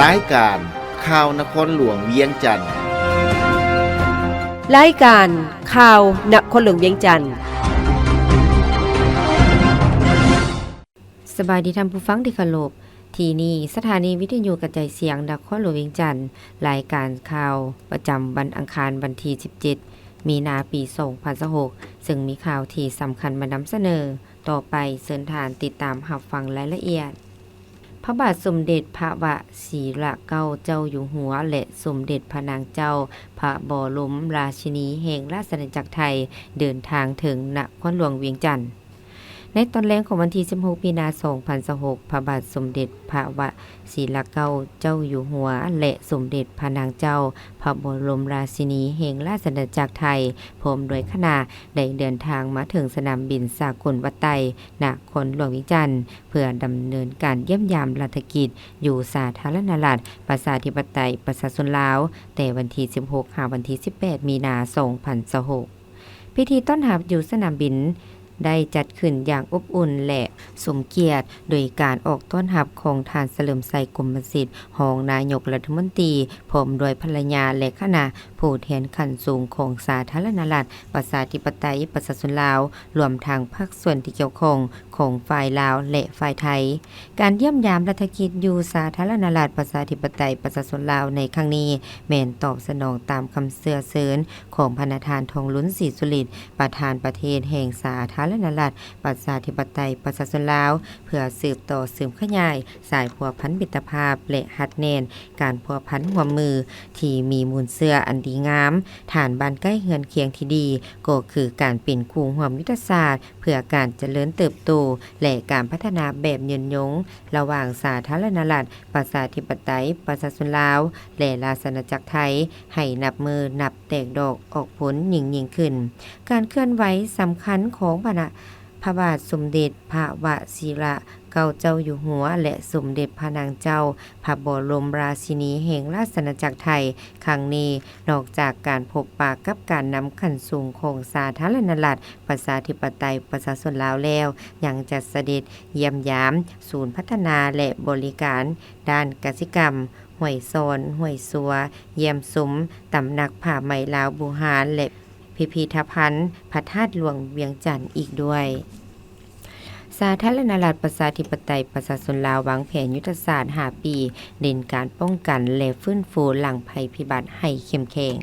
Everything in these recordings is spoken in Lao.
ລາຍການຂ່າວນະຄອນຫຼວງວຽງຈັນ. ລາຍການຂ່າວນະຄອນຫຼວງວຽງຈັນ. ສະບາຍດີທ່ານຜູ້ຟັງທີ່ເຄົາລົບ. ທີ່ນີ້ສະຖານີວິທະຍຸກະຈາຍສຽງນະຄອນຫຼວງວຽງຈັນ. ລາຍການຂ່າວປະຈຳວັນອັງຄານ ວັນທີສິບເຈັດ ມີນາ ປີສອງພັນຊາວຫົກ ເຊິ່ງມີຂ່າວທີ່ສຳຄັນມານຳສະເໜີ. ຕໍ່ໄປເຊີນທ່ານຕິດຕາມຮັບຟັງລາຍລະອຽດ. ພະບາດສົມເດັດພະວະຊີລະເກົ້າເຈົ້າຢູ່ຫົວ ແລະ ສົມເດັດພະນາງເຈົ້າພະບໍລົມລາຊິນີແຫ່ງລາຊະອານາຈັກໄທ ເດີນທາງເຖິງນະຄອນຫຼວງວຽງຈັນ. ໃນຕອນແລງຂອງວັນທີສິບຫົກ ມີນາ ສອງພັນຊາວຫົກ ພະບາດສົມເດັດພະວະ ສີລະເກົ້າເຈົ້າຢູ່ຫົວ ແລະ ສົມເດັດພະນາງເຈົ້າພະບໍລົມລາຊິນີແຫ່ງລາຊະອານາຈັກໄທ ພ້ອມດ້ວຍຄະນະ ໄດ້ເດີນທາງມາເຖິງສະໜາມບິນສາກົນວັດໄຕ ນະຄອນຫຼວງວຽງຈັນ ເພື່ອດຳເນີນການຢ້ຽມຢາມລັດຖະກິດຢູ່ສາທາລະນະລັດ ປະຊາທິປະໄຕ ປະຊາຊົນລາວ ແຕ່ວັນທີສິບຫົກ ຫາວັນທີສິບແປດ ມີນາ ສອງພັນຊາວຫົກ. ພິທີຕ້ອນຮັບຢູ່ສະໜາມບິນໄດ້ຈັດຂຶ້ນຢ່າງອົບອຸ່ນ ແລະ ສົມກຽດ ໂດຍການອອກຕ້ອນຮັບຂອງທ່ານ ສະເຫຼີມໄຊ ກົມມະສິດ ຮອງນາຍົກລັດຖະມົນຕີ ພ້ອມດ້ວຍພັນລະຍາ ແລະ ຄະນະຜູ້ແທນຂັ້ນສູງຂອງສາທາລະນະລັດ ປະຊາທິປະໄຕ ປະຊາຊົນລາວ, ລວມທັງພາກສ່ວນທີ່ກ່ຽວຂ້ອງຂອງຝ່າຍລາວ ແລະ ຝ່າຍໄທ. ການຢ້ຽມຢາມລັດຖະກິດຢູ່ສາທາລະນະລັດ ປະຊາທິປະໄຕ ປະຊາຊົນລາວໃນຄັ້ງນີ້ ແມ່ນຕອບສະໜອງຕາມຄຳເຊື້ອເຊີນຂອງພະນະທ່ານ ທອງລຸນ ສີສຸລິດ ປະທານປະເທດແຫ່ງສາທາລະນະລັດ ປະຊາທິປະໄຕ ປະຊາຊົນລາວ ເພື່ອສືບຕໍ່ເສີມຂະຫຍາຍສາຍພົວພັນມິດຕະພາບ ແລະ ຮັດແໜ້ນການພົວພັນຮ່ວມມືທີ່ມີມູນເຊື້ອອັນດີງາມ. ຖານບ້ານໃກ້ເຮືອນຄຽງທີ່ດີ ກໍຄືການເປັນຄູ່ຮ່ວມຍຸດທະສາດ ເພື່ອການຈະເລີນເຕີບໂຕ ແລະ ການພັດທະນາແບບຍືນຍົງ ລະຫວ່າງສາທາລະນະລັດ ປະຊາທິປະໄຕ ປະຊາຊົນລາວ ແລະ ລາຊະອານາຈັກໄທ ໃຫ້ນັບມື້ນັບແຕກດອກອອກຜົນຍິ່ງໆຂຶ້ນ. ການເຄື່ອນໄຫວສຳຄັນຂອງພະນະ ພະບາດສົມເດັດພະວະຊີລະເກົ້າເຈົ້າຢູ່ຫົວ ແລະ ສົມເດັດພະນາງເຈົ້າພະບໍລົມລາຊິນີແຫ່ງລາຊະອານາຈັກໄທ ຄັ້ງນີ້ ນອກຈາກການພົບປະກັບການນຳຂັ້ນສູງຂອງສາທາລະນະລັດ ປະຊາທິປະໄຕ ປະຊາຊົນລາວແລ້ວ, ຍັງຈະສະເດັດຢ້ຽມຢາມສູນພັດທະນາ ແລະ ບໍລິການດ້ານກະສິກຳ, ຫ້ວຍຊອນ, ຫ້ວຍຊົ່ວ, ຢ້ຽມຊົມຕຳໜັກຜ້າໄໝລາວບູຮານ ແລະ ພິພິທະພັນພະທາດຫຼວງວຽງຈັນອີກດ້ວຍ. ສາທາລະນະລັດ ປະຊາທິປະໄຕ ປະຊາຊົນລາວ ວາງແຜນຍຸດທະສາດຫ້າປີ ເນັ້ນການປ້ອງກັນ ແລະ ຟື້ນຟູຫຼັງໄພພິບັດໃຫ້ເຂັ້ມແຂງ.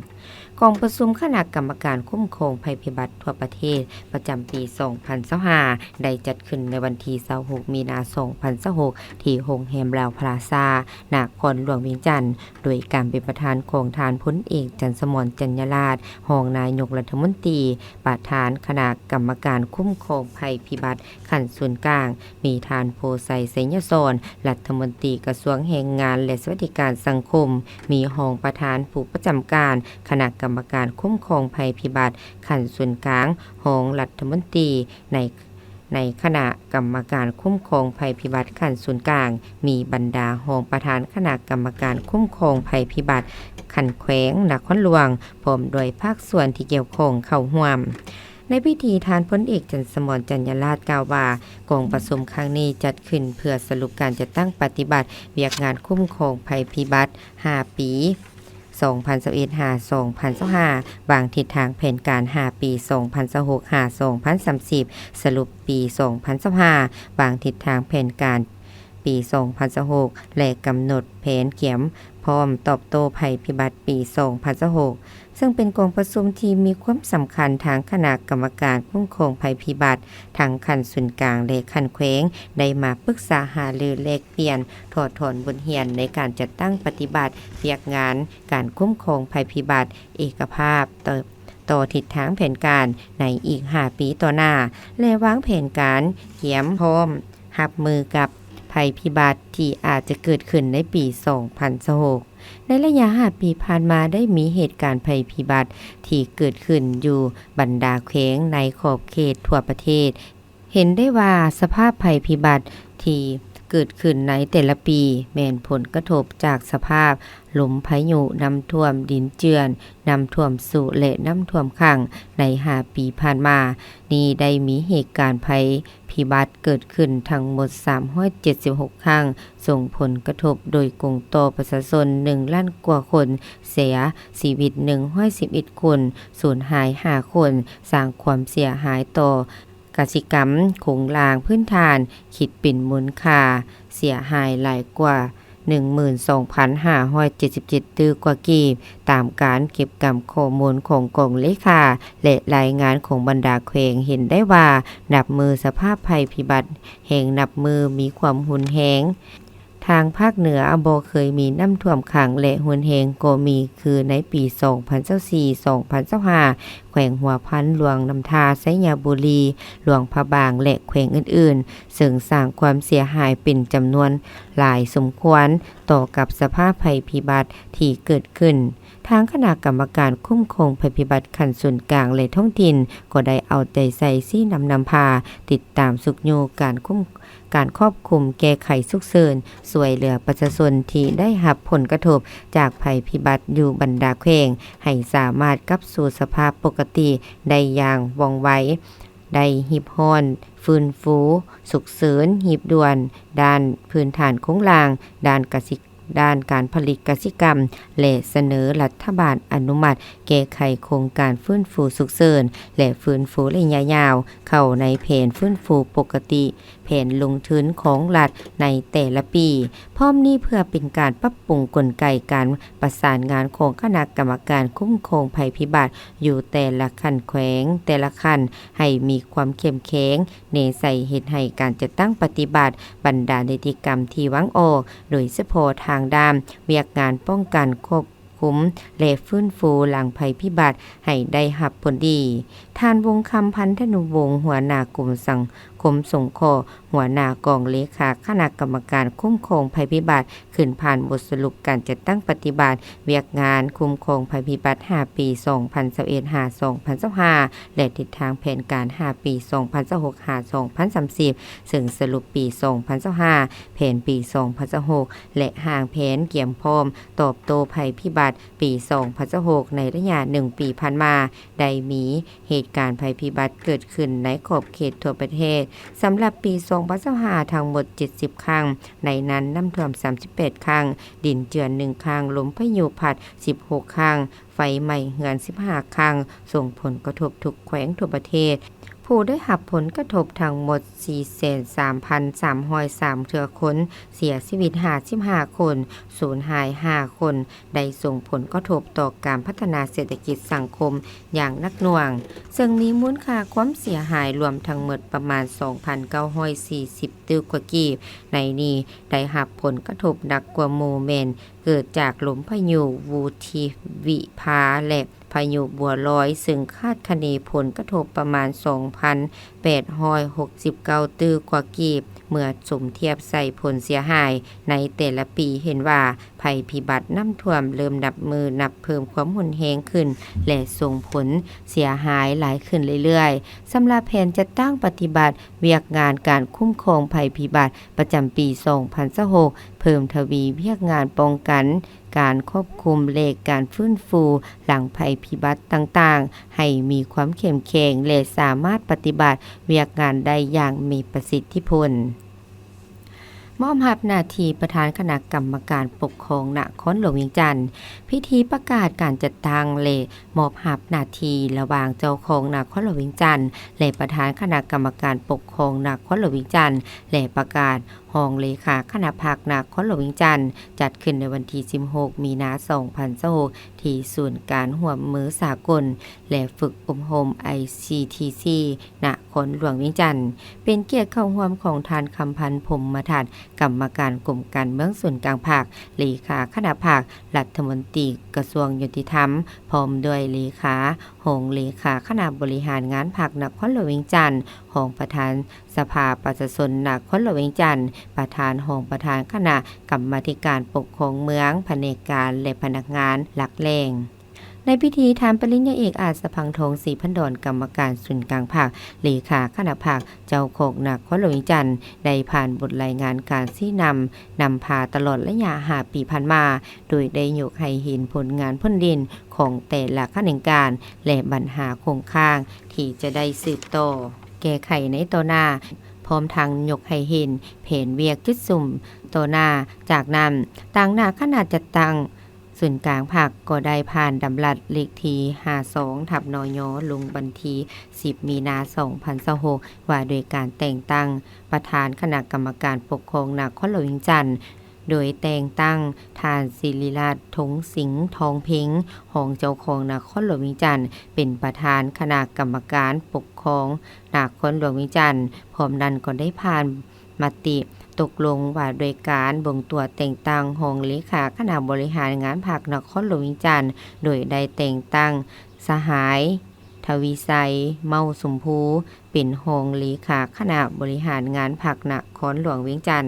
ກອງປະຊຸມຄະນະກຳມະການຄຸ້ມຄອງໄພພິບັດທົ່ວປະເທດ ປະຈຳປີສອງພັນຊາວຫ້າ ໄດ້ຈັດຂຶ້ນໃນວັນທີຊາວຫົກ ມີນາ ສອງພັນຊາວຫົກ ທີ່ໂຮງແຮມລາວພລາຊາ ນະຄອນຫຼວງວຽງຈັນ, ໂດຍການເປັນປະທານຂອງທ່ານ ພົນເອກ ຈັນສະໝອນ ຈັນຍາລາດ ຮອງນາຍົກລັດຖະມົນຕີ, ປະທານຄະນະກຳມະການຄຸ້ມຄອງໄພພິບັດຂັ້ນສູນກາງ, ມີທ່ານ ໂພໄຊ ໄຊຍະສອນ ລັດຖະມົນຕີກະຊວງແຮງງານ ແລະ ສະຫວັດດີການສັງຄົມ, ມີຮອງປະທານຜູ້ປະຈຳການຄະນະກຳມະການຄຸ້ມຄອງໄພພິບັດຂັ້ນສູນກາງ, ຮອງລັດຖະມົນຕີໃນ ໃນຄະນະກຳມະການຄຸ້ມຄອງໄພພິບັດຂັ້ນສູນກາງ, ມີບັນດາຮອງປະທານຄະນະກຳມະການຄຸ້ມຄອງໄພພິບັດຂັ້ນແຂວງນະຄອນຫຼວງ, ພ້ອມດ້ວຍພາກສ່ວນທີ່ກ່ຽວຂ້ອງເຂົ້າຮ່ວມ. ໃນພິທີ, ທ່ານ ພົນເອກ ຈັນສະໝອນ ຈັນຍາລາດ ກ່າວວ່າ ກອງປະຊຸມຄັ້ງນີ້ຈັດຂຶ້ນເພື່ອສະຫຼຸບການຈັດຕັ້ງປະຕິບັດວຽກງານຄຸ້ມຄອງໄພພິບັດຫ້າປີ ສອງພັນຊາວເອັດ ຫາ ສອງພັນຊາວຫ້າ, ວາງທິດທາງແຜນການຫ້າປີ ສອງພັນຊາວຫົກ ຫາ ສອງພັນສາມສິບ, ສະຫຼຸບປີສອງພັນຊາວຫ້າ, ວາງທິດທາງແຜນການປີສອງພັນຊາວຫົກ ແລະ ກຳນົດແຜນກຽມພ້ອມຕອບໂຕ້ໄພພິບັດປີສອງພັນຊາວຫົກ, ເຊິ່ງເປັນກອງປະຊຸມທີ່ມີຄວາມສຳຄັນ. ທາງຄະນະກຳມະການຄຸ້ມຄອງໄພພິບັດ ທັງຂັ້ນສູນກາງ ແລະ ຂັ້ນແຂວງ ໄດ້ມາປຶກສາຫາລືແລກປ່ຽນ ຖອດຖອນບົດຮຽນໃນການຈັດຕັ້ງປະຕິບັດວຽກງານການຄຸ້ມຄອງໄພພິບັດເອກະພາບ ຕໍ່ ຕໍ່ທິດທາງແຜນການໃນອີກຫ້າປີຕໍ່ໜ້າ ແລະ ວາງແຜນການກຽມພ້ອມຮັບມືກັບໄພພິບັດທີ່ອາດຈະເກີດຂຶ້ນໃນປີສອງພັນຊາວຫົກ. ໃນໄລຍະຫ້າປີຜ່ານມາ ໄດ້ມີເຫດການໄພພິບັດທີ່ເກີດຂຶ້ນຢູ່ບັນດາແຂວງໃນຂອບເຂດທົ່ວປະເທດ. ເຫັນໄດ້ວ່າສະພາບໄພພິບັດທີ່ ເກີດຂຶ້ນໃນແຕ່ລະປີ ແມ່ນຜົນກະທົບຈາກສະພາບລົມພາຍຸ, ນ້ຳຖ້ວມດິນເຈື່ອນ, ນ້ຳຖ້ວມຊຸ ແລະ ນ້ຳຖ້ວມຂັງໃນຫ້າປີຜ່ານມານີ້ ໄດ້ມີເຫດການໄພພິບັດເກີດຂຶ້ນທັງໝົດສາມຮ້ອຍເຈັດສິບຫົກຄັ້ງ, ສົ່ງຜົນກະທົບໂດຍກົງຕໍ່ປະຊາຊົນໜຶ່ງລ້ານກວ່າຄົນ, ເສຍຊີວິດໜຶ່ງຮ້ອຍສິບເອັດຄົນ, ສູນຫາຍຫ້າຄົນ, ສ້າງຄວາມເສຍຫາຍຕໍ່ກະສິກຳໂຄງລ່າງພື້ນຖານ ຄິດເປັນມູນຄ່າເສຍຫາຍຫຼາຍກວ່າໜຶ່ງໝື່ນສອງພັນຫ້າຮ້ອຍເຈັດສິບເຈັດຕື້ກວ່າກີບ, ຕາມການເກັບກຳຂໍ້ມູນຂອງກອງເລຂາ ແລະ ລາຍງານຂອງບັນດາແຂວງ ເຫັນໄດ້ວ່າ ນັບມື້ສະພາບໄພພິບັດແຫ່ງນັບມື້ມີຄວາມຮຸນແຮງ. ທາງພາກເໜືອບໍ່ເຄີຍມີນ້ຳຖ້ວມຂັງ ແລະ ຮຸນແຮງກໍມີ ຄືໃນປີສອງພັນຊາວສີ່ ສອງພັນຊາວຫ້າ ແຂວງຫົວພັນ, ຫຼວງນ້ຳທາ, ໄຊຍະບູລີ, ຫຼວງພະບາງ ແລະ ແຂວງອື່ນໆ, ເຊິ່ງສ້າງຄວາມເສຍຫາຍເປັນຈຳນວນຫຼາຍສົມຄວນຕໍ່ກັບສະພາບໄພພິບັດທີ່ເກີດຂຶ້ນ. ທາງຄະນະກຳມະການຄຸ້ມຄອງໄພພິບັດຂັ້ນສູນກາງ ແລະ ທ້ອງຖິ່ນ ກໍໄດ້ເອົາໃຈໃສ່ຊີ້ນຳນຳພາ ຕິດຕາມຊຸກຍູ້ການຄຸ້ມ ການຄວບຄຸມແກ້ໄຂສຸກເສີນ, ຊ່ວຍເຫຼືອປະຊາຊົນທີ່ໄດ້ຮັບຜົນກະທົບຈາກໄພພິບັດຢູ່ບັນດາແຂວງ ໃຫ້ສາມາດກັບສູ່ສະພາບປົກກະຕິໄດ້ຢ່າງວ່ອງໄວ, ໄດ້ຮີບຮ້ອນຟື້ນຟູສຸກເສີນ, ຮີບດ່ວນດ້ານພື້ນຖານໂຄງລ່າງ, ດ້ານກະສິ ດ້ານການຜະລິດກະສິກຳ ແລະ ສະເໜີລັດຖະບານອະນຸມັດແກ້ໄຂໂຄງການຟື້ນຟູສຸກເສີນ ແລະ ຟື້ນຟູໄລຍະຍາວ ເຂົ້າໃນແຜນຟື້ນຟູປົກກະຕິ ແຜນລົງທຶນຂອງລັດໃນແຕ່ລະປີ. ພ້ອມນີ້ເພື່ອເປັນການປັບປຸງກົນໄກການປະສານງານຂອງຄະນະກຳມະການຄຸ້ມຄອງໄພພິບັດຢູ່ແຕ່ລະຂັ້ນແຂວງ, ແຕ່ລະຂັ້ນໃຫ້ມີຄວາມເຂັ້ມແຂງ, ແນໃສ່ເຮັດໃຫ້ການຈັດຕັ້ງປະຕິບັດບັນດານິຕິກຳທີ່ວາງອອກ, ໂດຍສະເພາະທາງດ້ານວຽກງານປ້ອງກັນ, ຄວບຄຸມ ແລະ ຟື້ນຟູຫຼັງໄພພິບັດໃຫ້ໄດ້ຮັບຜົນດີ. ທ່ານ ວົງຄຳ ພັນທະນຸວົງ ຫົວໜ້າກົມສັງຄົມສົງເຄາະ, ຫົວໜ້າກອງເລຂາຄະນະກຳມະການຄຸ້ມຄອງໄພພິບັດ ຂຶ້ນຜ່ານບົດສະຫຼຸບການຈັດຕັ້ງປະຕິບັດວຽກງານຄຸ້ມຄອງໄພພິບັດຫ້າປີ ສອງພັນຊາວເອັດ ຫາ ສອງພັນຊາວຫ້າ ແລະ ທິດທາງແຜນການຫ້າປີ ສອງພັນຊາວຫົກ ຫາ ສອງພັນສາມສິບ ເຊິ່ງສະຫຼຸບປີສອງພັນຊາວຫ້າ, ແຜນປີສອງພັນຊາວຫົກ ແລະ ຮ່າງແຜນກຽມພ້ອມຕອບໂຕ້ໄພພິບັດປີສອງພັນຊາວຫົກ ໃນໄລຍະໜຶ່ງປີຜ່ານມາ ໄດ້ມີເຫດການໄພພິບັດເກີດຂຶ້ນໃນຂອບເຂດທົ່ວປະເທດ ສຳລັບປີສອງພັນຊາວຫ້າ ທັງໝົດເຈັດສິບຄັ້ງ, ໃນນັ້ນນ້ຳຖ້ວມສາມສິບແປດຄັ້ງ, ດິນເຈື່ອນໜຶ່ງຄັ້ງ, ລົມພາຍຸພັດສິບຫົກຄັ້ງ, ໄຟໄໝ້ເຮືອນສິບຫ້າຄັ້ງ, ສົ່ງຜົນກະທົບທຸກແຂວງທົ່ວປະເທດ. ຜູ້ໄດ້ຮັບຜົນກະທົບທັງໝົດສີ່ແສນສາມພັນສາມຮ້ອຍສາມເທື່ອຄົນ, ເສຍຊີວິດຫ້າສິບຫ້າຄົນ, ສູນຫາຍຫ້າຄົນ, ໄດ້ສົ່ງຜົນກະທົບຕໍ່ການພັດທະນາເສດຖະກິດສັງຄົມຢ່າງໜັກໜ່ວງ, ເຊິ່ງມີມູນຄ່າຄວາມເສຍຫາຍລວມທັງໝົດປະມານສອງພັນເກົ້າຮ້ອຍສີ່ສິບຕື້ກວ່າກີບ. ໃນນີ້ໄດ້ຮັບຜົນກະທົບໜັກກວ່າໝູ່ແມ່ນເກີດຈາກລົມພາຍຸວູທີວິພາ ແລະ ພາຍຸບົວລອຍ, ເຊິ່ງຄາດຄະເນຜົນກະທົບປະມານສອງພັນແປດຮ້ອຍຫົກສິບເກົ້າຕື້ກວ່າກີບ. ເມື່ອສົມທຽບໃສ່ຜົນເສຍຫາຍໃນແຕ່ລະປີ ເຫັນວ່າໄພພິບັດນ້ຳຖ້ວມເລີ່ມນັບມື້ນັບເພີ່ມຄວາມຮຸນແຮງຂຶ້ນ ແລະ ສົ່ງຜົນເສຍຫາຍຫຼາຍຂຶ້ນເລື້ອຍໆ. ສຳລັບແຜນຈັດຕັ້ງປະຕິບັດວຽກງານການຄຸ້ມຄອງໄພພິບັດປະຈຳປີສອງພັນຊາວຫົກ ເພີ່ມທະວີວຽກງານປ້ອງກັນ, ການຄວບຄຸມ ແລະ ການຟື້ນຟູຫຼັງໄພພິບັດຕ່າງໆ ໃຫ້ມີຄວາມເຂັ້ມແຂງ ແລະ ສາມາດປະຕິບັດວຽກງານໄດ້ຢ່າງມີປະສິດທິຜົນ. ມອບຮັບໜ້າທີ່ປະທານຄະນະກຳມະການປົກຄອງນະຄອນຫຼວງວຽງຈັນ. ພິທີປະກາດການຈັດຕັ້ງ ແລະ ມອບຮັບໜ້າທີ່ລະຫວ່າງເຈົ້າຄອງນະຄອນຫຼວງວຽງຈັນ ແລະ ປະທານຄະນະກຳມະການປົກຄອງນະຄອນຫຼວງວຽງຈັນ ແລະ ປະກາດ ຮອງເລຂາຄະນະພັກນະຄອນຫຼວງວຽງຈັນ ຈັດຂຶ້ນໃນວັນທີສິບຫົກ ມີນາ ສອງພັນຊາວຫົກ ທີ່ສູນການຮ່ວມມືສາກົນ ແລະ ຝຶກອົບຮົມ ໄອຊີທີຊີ ນະຄອນຫຼວງວຽງຈັນ. ເປັນກຽດເຂົ້າຮ່ວມຂອງທ່ານ ຄຳພັນ ພົມມະທັດ ກຳມະການກົມການເມືອງສູນກາງພັກ, ເລຂາຄະນະພັກ, ລັດຖະມົນຕີກະຊວງຍຸຕິທຳ, ພ້ອມດ້ວຍເລຂາ, ຮອງເລຂາຄະນະບໍລິຫານງານພັກນະຄອນຫຼວງວຽງຈັນ, ຮອງປະທານ ສະພາປະຊາຊົນນະຄອນຫຼວງວຽງຈັນ, ປະທານ, ຮອງປະທານຄະນະກຳມາທິການປົກຄອງເມືອງ, ພະແນກການ ແລະ ພະນັກງານຫຼັກແຫຼ່ງ. ໃນພິທີ, ທ່ານປະລິນຍາເອກ ອາດສະພັງທອງ ສີພັນດອນ ກຳມະການສູນກາງພັກ, ເລຂາຄະນະພັກ, ເຈົ້າຄອງນະຄອນຫຼວງວຽງຈັນ ໄດ້ຜ່ານບົດລາຍງານການຊີ້ນຳ ນຳພາຕະຫຼອດໄລຍະຫ້າປີຜ່ານມາ, ໂດຍໄດ້ຍົກໃຫ້ເຫັນຜົນງານພົ້ນເດັ່ນຂອງແຕ່ລະຂະແໜງການ ແລະ ບັນຫາຄົງຄ້າງທີ່ຈະໄດ້ສືບຕໍ່ແກ້ໄຂໃນຕໍ່ໜ້າ, ພ້ອມທັງຍົກໃຫ້ເຫັນແຜນວຽກຈຸດສຸມຕໍ່ໜ້າ. ຈາກນັ້ນ, ຕາງໜ້າຄະນະຈັດຕັ້ງ ສູນກາງພັກກໍໄດ້ຜ່ານດຳລັດເລກທີຫ້າສອງ ທັບ ນຍ ລົງວັນທີສິບ ມີນາ ສອງພັນຊາວຫົກ ວ່າດ້ວຍການແຕ່ງຕັ້ງປະທານຄະນະກຳມະການປົກຄອງນະຄອນຫຼວງວຽງຈັນ, ໂດຍແຕ່ງຕັ້ງທ່ານ ສິລິລາດ ທົງສິງ ທອງເພັງ ຮອງເຈົ້າຄອງນະຄອນຫຼວງວຽງຈັນ ເປັນປະທານຄະນະກຳມະການປົກຄອງນະຄອນຫຼວງວຽງຈັນ. ພ້ອມນັ້ນກໍໄດ້ຜ່ານ ມະຕິຕົກລົງວ່າດ້ວຍການບົ່ງຕົວແຕ່ງຕັ້ງຮອງເລຂາຄະນະບໍລິຫານງານພັກນະຄອນຫຼວງວຽງຈັນ, ໂດຍໄດ້ແຕ່ງຕັ້ງສະຫາຍ ທະວີໄຊ ເມົ້າຊົມພູ ເປັນຮອງເລຂາຄະນະບໍລິຫານງານພັກນະຄອນຫຼວງວຽງຈັນ.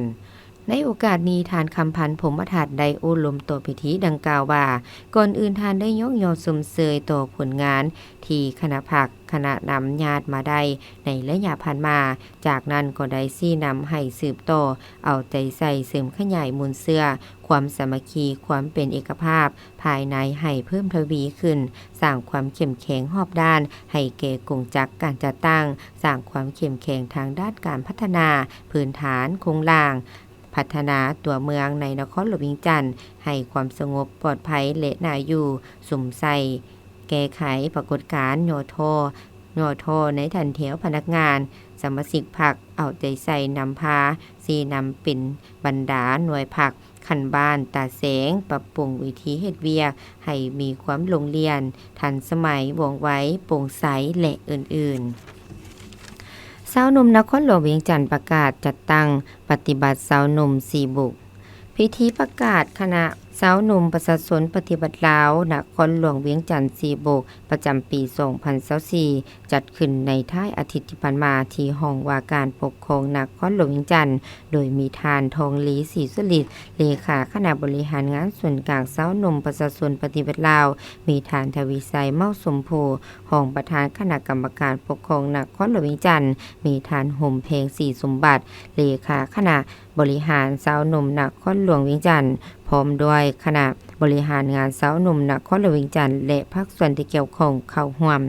ໃນໂອກາດນີ້, ທ່ານ ຄຳພັນ ພົມມະທັດ ໄດ້ໂອ້ລົມຕໍ່ພິທີດັ່ງກ່າວວ່າ, ກ່ອນອື່ນທ່ານໄດ້ຍົກຍໍຊົມເຊີຍຕໍ່ຜົນງານທີ່ຄະນະພັກ ຄະນະນຳຍາດມາໄດ້ໃນໄລຍະຜ່ານມາ, ຈາກນັ້ນກໍໄດ້ຊີ້ນຳໃຫ້ສືບຕໍ່ເອົາໃຈໃສ່ເສີມຂະຫຍາຍມູນເຊື້ອຄວາມສາມັກຄີ, ຄວາມເປັນເອກະພາບພາຍໃນໃຫ້ເພີ່ມທະວີຂຶ້ນ, ສ້າງຄວາມເຂັ້ມແຂງຮອບດ້ານໃຫ້ແກ່ກົງຈັກການຈັດຕັ້ງ, ສ້າງຄວາມເຂັ້ມແຂງທາງດ້ານການພັດທະນາພື້ນຖານໂຄງລ່າງ, ພັດທະນາຕົວເມືອງໃນນະຄອນຫຼວງວຽງຈັນໃຫ້ຄວາມສະຫງົບປອດໄພ ແລະ ໜ້າຢູ່, ສຸມໃສ່ ແກ້ໄຂປາກົດການຫຍໍ້ທໍ້, ຫຍໍ້ທໍ້ໃນຖັນແຖວພະນັກງານ, ສະມາຊິກພັກເອົາໃຈໃສ່ນຳພາ, ຊີ້ນຳເປັນບັນດາໜ່ວຍພັກຂັ້ນບ້ານຕາແສງ, ປັບປຸງວິທີເຮັດວຽກໃຫ້ມີຄວາມໂລ່ງລ່ຽນ, ທັນສະໄໝ, ວ່ອງໄວ, ໂປ່ງໃສ ແລະ ອື່ນໆ. ຊາວໜຸ່ມນະຄອນຫຼວງວຽງຈັນປະກາດຈັດຕັ້ງປະຕິບັດຊາວໜຸ່ມສີ່ບຸກ. ພິທີປະກາດຄະນະຊາວໜຸ່ມປະຊາຊົນປະຕິວັດລາວ ນະຄອນຫຼວງວຽງຈັນສີ່ບຸກ ປະຈຳປີສອງພັນຊາວສີ່ ຈັດຂຶ້ນໃນທ້າຍອາທິດທີ່ຜ່ານມາ ທີ່ຫ້ອງວ່າການປົກຄອງນະຄອນຫຼວງວຽງຈັນ, ໂດຍມີທ່ານ ທອງລີ ສີສຸລິດ ເລຂາຄະນະບໍລິຫານງານສູນກາງຊາວໜຸ່ມປະຊາຊົນປະຕິວັດລາວ, ມີທ່ານ ທະວີໄຊ ເມົ້າຊົມພູ ຮອງປະທານຄະນະກຳມະການປົກຄອງນະຄອນຫຼວງວຽງຈັນ, ມີທ່ານ ຫົມແພງ ສີສົມບັດ ເລຂາຄະນະ ບໍລິຫານຊາວໜຸ່ມນະຄອນຫຼວງວຽງຈັນ, ພ້ອມດ້ວຍຄະນະບໍລິຫານງານຊາວໜຸ່ມນະຄອນຫຼວງວຽງຈັນ ແລະ ພາກສ່ວນທີ່ກ່ຽວຂ້ອງເຂົ້າຮ່ວມ.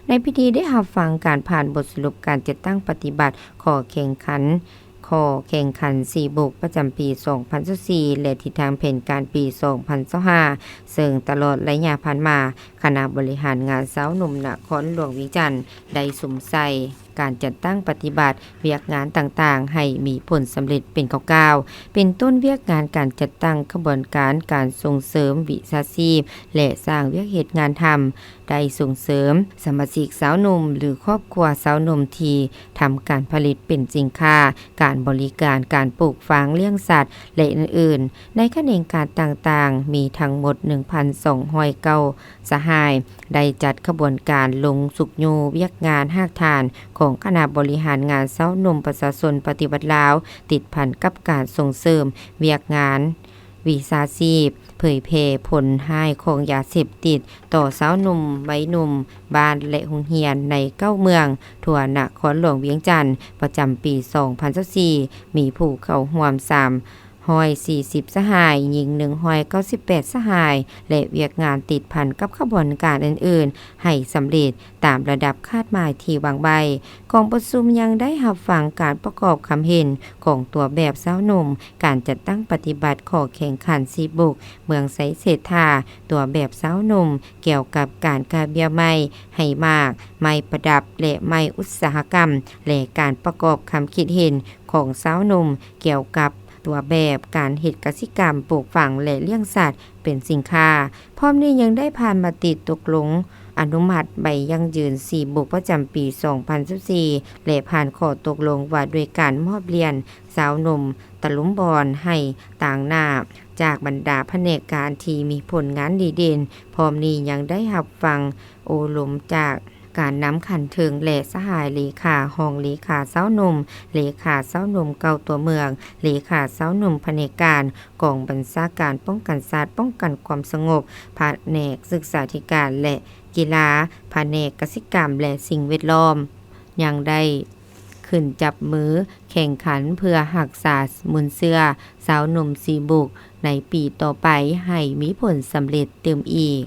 ໃນພິທີໄດ້ຮັບຟັງການຜ່ານບົດສະຫຼຸບການຈັດຕັ້ງປະຕິບັດຂໍ້ແຂ່ງຂັນ, ຂໍ້ແຂ່ງຂັນສີ່ບຸກປະຈຳປີສອງພັນຊາວສີ່ ແລະ ທິດທາງແຜນການປີສອງພັນຊາວຫ້າ ເຊິ່ງຕະຫຼອດໄລຍະຜ່ານມາ, ຄະນະບໍລິຫານງານຊາວໜຸ່ມນະຄອນຫຼວງວຽງຈັນ ໄດ້ສຸມໃສ່ ການຈັດຕັ້ງປະຕິບັດວຽກງານຕ່າງໆ ໃຫ້ມີຜົນສຳເລັດເປັນກ້າວໆ ເປັນຕົ້ນວຽກງານການຈັດຕັ້ງຂະບວນການການສົ່ງເສີມວິຊາຊີບ ແລະ ສ້າງວຽກເຮັດງານທຳ, ໄດ້ສົ່ງເສີມສະມາຊິກຊາວໜຸ່ມ ຫຼື ຄອບຄົວຊາວໜຸ່ມທີ່ທຳການຜະລິດເປັນສິນຄ້າ, ການບໍລິການ, ການປູກຝັງ, ລ້ຽງສັດ ແລະ ອື່ນໆ ໃນຂະແໜງການຕ່າງໆ ມີທັງໝົດໜຶ່ງພັນສອງຮ້ອຍເກົ້າ ສະຫາຍ ໄດ້ຈັດຂະບວນການລົງຊຸກຍູ້ວຽກງານຮາກຖານຂອງຄະນະບໍລິຫານງານຊາວໜຸ່ມປະຊາຊົນປະຕິວັດລາວ ຕິດພັນກັບການສົ່ງເສີມວຽກງານວິຊາຊີບ, ເຜີຍແຜ່ຜົນຮ້າຍຂອງຢາເສບຕິດຕໍ່ຊາວໜຸ່ມ, ໄວໜຸ່ມ, ບ້ານ ແລະ ໂຮງຮຽນໃນເກົ້າເມືອງທົ່ວນະຄອນຫຼວງວຽງຈັນ ປະຈຳປີສອງພັນຊາວສີ່ ມີຜູ້ເຂົ້າຮ່ວມສາມ ຮ້ອຍສີ່ສິບສະຫາຍ, ຍິງໜຶ່ງຮ້ອຍເກົ້າສິບແປດສະຫາຍ ແລະ ວຽກງານຕິດພັນກັບຂະບວນການອື່ນໆ ໃຫ້ສຳເລັດຕາມລະດັບຄາດໝາຍທີ່ວາງໄວ້. ກອງປະຊຸມຍັງໄດ້ຮັບຟັງການປະກອບຄຳເຫັນຂອງຕົວແບບຊາວໜຸ່ມ, ການຈັດຕັ້ງປະຕິບັດຂໍ້ແຂ່ງຂັນສີ່ບຸກເມືອງໄຊເສດຖາ, ຕົວແບບຊາວໜຸ່ມກ່ຽວກັບການກະເບ້ຍໄມ້, ໄຮ່ໝາກ, ໄມ້ປະດັບ ແລະ ໄມ້ອຸດສາຫະກຳ ແລະ ການປະກອບຄຳຄິດເຫັນຂອງຊາວໜຸ່ມກ່ຽວກັບ ຕົວແບບການເຮັດກະສິກຳ, ປູກຝັງ ແລະ ລ້ຽງສັດເປັນສິນຄ້າ. ພ້ອມນີ້ຍັງໄດ້ຜ່ານມະຕິຕົກລົງອະນຸມັດໃບຢັ້ງຢືນສີ່ບຸກປະຈຳປີສອງພັນຊາວສີ່ ແລະ ຜ່ານຂໍ້ຕົກລົງວ່າດ້ວຍການມອບຫຼຽນຊາວໜຸ່ມຕະລຸມບອນໃຫ້ຕາງໜ້າຈາກບັນດາພະແນກການທີ່ມີຜົນງານດີເດັ່ນ. ພ້ອມນີ້ຍັງໄດ້ຮັບຟັງໂອ້ລົມຈາກ ການນຳຂັ້ນເທິງ ແລະ ສະຫາຍເລຂາ, ຮອງເລຂາຊາວໜຸ່ມ, ເລຂາຊາວໜຸ່ມເກົ່າຕົວເມືອງ, ເລຂາຊາວໜຸ່ມພະແນກການ, ກອງບັນຊາການປ້ອງກັນຊາດ, ປ້ອງກັນຄວາມສະຫງົບ, ພະແນກສຶກສາທິການ ແລະ ກິລາ, ພະແນກກະສິກຳ ແລະ ສິ່ງແວດລ້ອມ ຍັງໄດ້ຂຶ້ນຈັບມືແຂ່ງຂັນເພື່ອຮັກສາມູນເຊື້ອຊາວໜຸ່ມຊີບຸກໃນປີຕໍ່ໄປໃຫ້ມີຜົນສຳເລັດຕື່ມອີກ.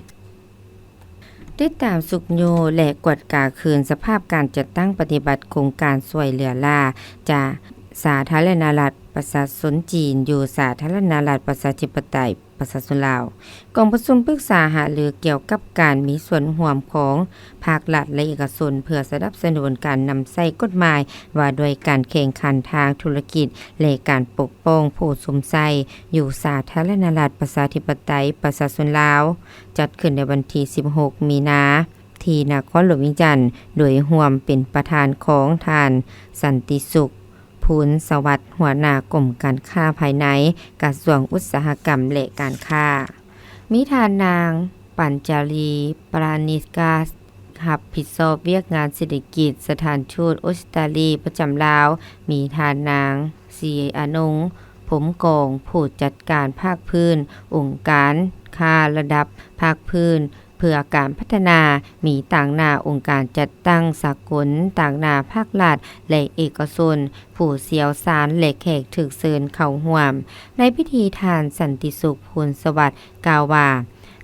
ຕິດຕາມຊຸກຍູ້ ແລະ ກວດກາຄືນສະພາບການຈັດຕັ້ງປະຕິບັດໂຄງການຊ່ວຍເຫຼືອລ້າຈາກສາທາລະນະລັດປະຊາຊົນຈີນ ຢູ່ສາທາລະນະລັດປະຊາທິປະໄຕ ປະຊາຊົນລາວ. ກອງປະຊຸມປຶກສາຫາລືກ່ຽວກັບການມີສ່ວນຮ່ວມຂອງພາກລັດ ແລະ ເອກະຊົນ ເພື່ອສະໜັບສະໜູນການນຳໃຊ້ກົດໝາຍວ່າດ້ວຍການແຂ່ງຂັນທາງທຸລະກິດ ແລະ ການປົກປ້ອງຜູ້ຊົມໃຊ້ ຢູ່ສາທາລະນະລັດປະຊາທິປະໄຕປະຊາຊົນລາວ ຈັດຂຶ້ນໃນວັນທີສິບຫົກ ມີນາ ທີ່ນະຄອນຫຼວງວຽງຈັນ ໂດຍຮ່ວມເປັນປະທານຂອງທ່ານ ສັນຕິສຸກ ພູນສະຫວັດ ຫົວໜ້າກົມການຄ້າພາຍໃນ ກະຊວງອຸດສາຫະກຳ ແລະ ການຄ້າ. ມີທ່ານນາງ ປັນຈາລີ ປານິດກາ ຮັບຜິດຊອບວຽກງານເສດຖະກິດ ສະຖານທູດອົດສະຕາລີປະຈຳລາວ, ມີທ່ານນາງ ສີອານົງ ພົມກອງ ຜູ້ຈັດການພາກພື້ນ ອົງການຄ້າລະດັບພາກພື້ນ ເພື່ອການພັດທະນາ, ມີຕາງໜ້າອົງການຈັດຕັ້ງສາກົນ, ຕາງໜ້າພາກລັດ ແລະ ເອກະຊົນ, ຜູ້ຊ່ຽວຊານ ແລະ ແຂກຖືກເຊີນເຂົ້າຮ່ວມ. ໃນພິທີ ທ່ານ ສັນຕິສຸກ ພູນສະຫວັດ ກ່າວວ່າ